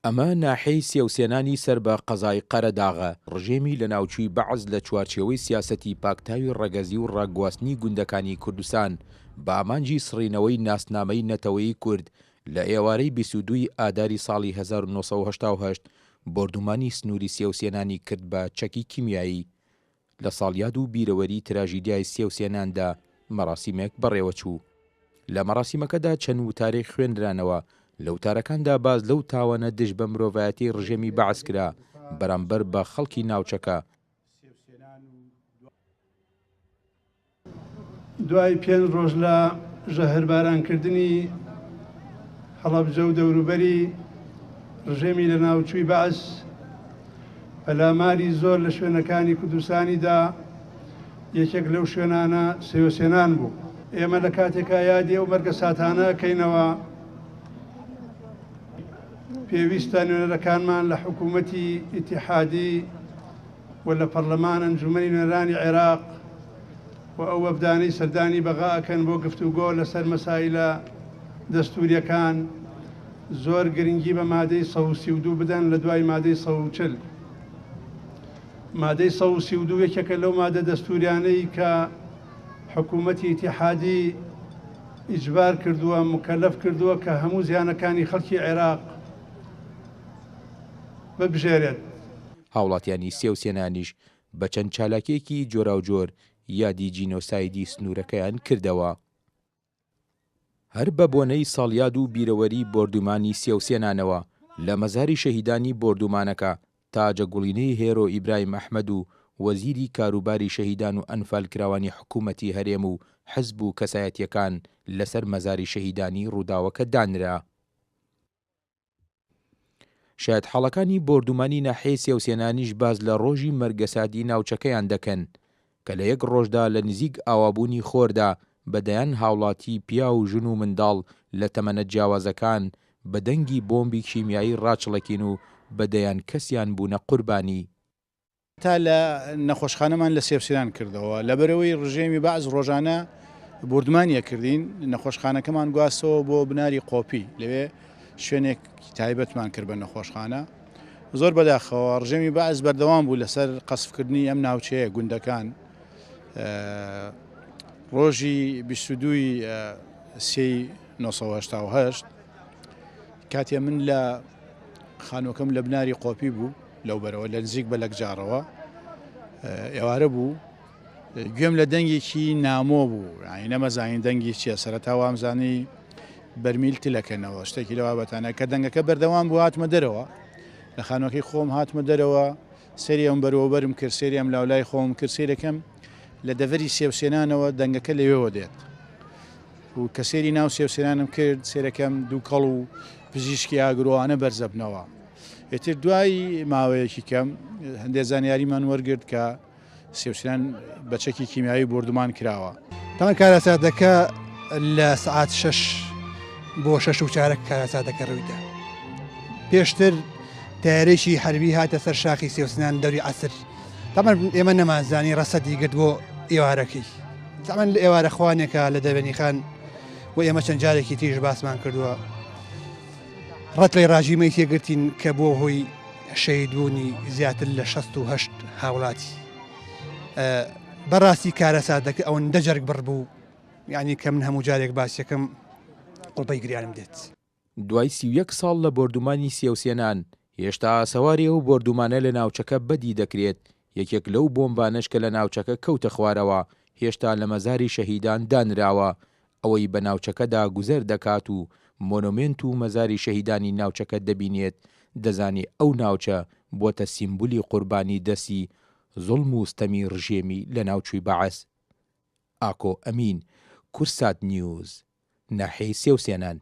ئەمە ناحیەی سێوسێنانی سەر بە قەزای قەرەداغە. ڕژێمی لەناوچووی بەعس لە چوارچێوەی سیاسەتی پاکتاوی ڕەگەزی و ڕاگواستنی گوندەکانی کوردستان بە ئامانجی سڕینەوەی ناسنامەی نەتەوەیی کورد لە ئێوارەی 22 ی ئاداری ساڵی 1988 بۆردومانی سنووری سێوسێنانی کرد بە چەکی کیمیایی. لە ساڵیاد و بیرەوەری تراژیدیای سێوسێناندا مەراسیمێک بەڕێوەچوو. لە مەراسیمەکەدا چەند وتارێک خوێنرانەوە، لە وتارەکاندا باس لەو تاوانە دژ بە مرۆڤایەتیەی ڕژێمی بەعس کرا بەرامبەر بە خەڵکی ناوچەکە. دوای پێنج ڕۆژ لە ژەهربارانکردنی هەڵەبجە و دەوروبەری، ڕژێمی لەناوچووی بەعس پەلاماری زۆر لە شوێنەکانی کوردستانی دا، یەکێک لەو شوێنانە سێوسێنان بوو. ئێمە لە کاتێکا یادی ئەو مەرگەساتانە ئەکەینەوە، پێویستە نوێنەرەکانمان لە حکوومەتی ئیتیحادی و لە پەڕلەمان ئەنجومەنی نوێنەرانی عێراق و ئەو وەفدانەی سەردانی بەغا ئەکەن بۆ گفتوگۆ لەسەر مەسایلە دەستوریەکان زۆر گرنگی بە مادەی 132 بدەن لە دوای مادەی 140. مادەی 132 یەکێکە لەو مادە دەستوریانەی کە حکوومەتی ئیتیحادی ئیجبار کردووە، مکەلەف کردووە کە هەموو زیانەکانی خەڵکی عێراق ببژێرێت. هاوڵاتیانی سێوسێنانیش بە چەند چالاکییەکی جۆراوجۆر یادی جینۆسایدی سنوورەکەیان کردەوە. هەر بە بۆنەی ساڵیاد و بیرەوەری بۆردومانی سێوسێنانەوە، لە مەزاری شەهیدانی بۆردومانەکە، تاجە گوڵینەی هێرۆ ئیبراهیم ئەحمەد و وەزیری کاروباری شەهیدان و ئەنفالکراوانی حکوومەتی هەرێم و حزب و کەسایەتییەکان لەسەر مەزاری شەهیدانی ڕووداوەکە دانرا. شایەتحاڵەکانی بۆردومانی ناحیەی سێوسێنانیش باس لە ڕۆژی مەرگەساتی ناوچەکەیان دەکەن کە لە یەک ڕۆژدا لە نزیک ئاوابوونی خۆردا بە دەیان هاوڵاتی پیاو و ژن و منداڵ لە تەمەنە جیاوازەکان بە دەنگی بۆمبی کیمیایی ڕاچڵەکین و بە دەیان کەسیان بوونە قوربانی. تا لە نەخۆشخانەمان لە سێوسیران کردەوە. لەبەرئەوەی ڕژێمی بەعس ڕۆژانە بۆردومانی ئەکردین، نەخۆشخانەکەمان گواستەوە بۆ بناری قۆپی، لەوێ شوێنێکی تایبەتمان کرد بە نەخۆشخانە. زۆر بەداخەوە ڕژێمی بەعس بەردەوام بوو لەسەر قەسفکردنی ئەم ناوچەیە، گوندەکان. ڕۆژی 22 سێی 1970 کاتێ من لە خانووەکەم لە بناری قۆپی بوو، لەو بەرەوە لە نزیک بە لەکجاڕەوە ئێوارە بوو گوێم لە دەنگێکی نامۆ بوو یانی نەمەزانی دەنگی چییە سەرەتا وامزانی بەرمیل تلەکەنەوە شتێکی لەوا بەتانە کە دەنگەکە بەردەوام بوو هاتمە دەرەوە لە خانوەکەی خۆم هاتمە دەرەوە سەری ئەم بەرەوەبەرم کرد سێری ئەم لاولای خۆم کرد سێرەکەم لە دەڤەری سێوسێنانەوە دەنگەکە لەوێوە دێت و کە سێری ناو سێوسێنانم کرد سێرەکەم دووکەڵ و پزیشکی ئاگرۆوانە بەرزەبنەوە ئیتر دوای ماوەیەکی کەم هەندێک زانیاریمان وەرگرت کە سێوسران بە چەکی کیمیاوی بۆردومان کراوە. تاوان کارەساتەکە لە سەعات شەش بۆ شەش و چارەک کارەساتەکە ڕوویدا. پێشتر تەیارەیەکی حەربی هاتە سەر شاخی سێوسنان دەوری عەسر. تاوان ئێمە نەمانزانی ڕەسەدی گرت بۆ ئێوارەکەی. تاوان لە ئێوارە خوانێکە لە دەربەنیخان و ئێمە چەند جارێکی تریش باسمان کردووە. ڕەتڵی ڕاژیمەی تێگرتین کە بووە هۆی شەهیدبوونی زیاتر لە 68 هاوڵاتی. بەڕاستی کارەساتەکە ئەوەندە جەرگ بڕ بوو یعنی کە من هەموو جارێک باسیەکەم قوڵپەی گریانم دێت. دوای 31 ساڵ لە بۆردومانی سێوسێنان، هێشتا ئاسەواری ئەو بۆردومانە لە ناوچەکە بەدی دەکرێت، یەکێک لەو بۆمبانەش کە لە ناوچەکە کەوتە خوارەوە، هێشتا لە مەزاری شەهیدان دانراوە، ئەوەی بە ناوچەکەدا گوزەر دەکات و مۆنۆمێنت و مەزاری شەهیدانی ناوچەکە دەبینێت، دەزانێ ئەو ناوچە بوەتە سیمبولی قوربانی دەستی زوڵم و ستەمی ڕژێمی لەناوچوی بەعس. ئاکۆ ئەمین، کوردسات نیوز، ناحیەی سێوسێنان.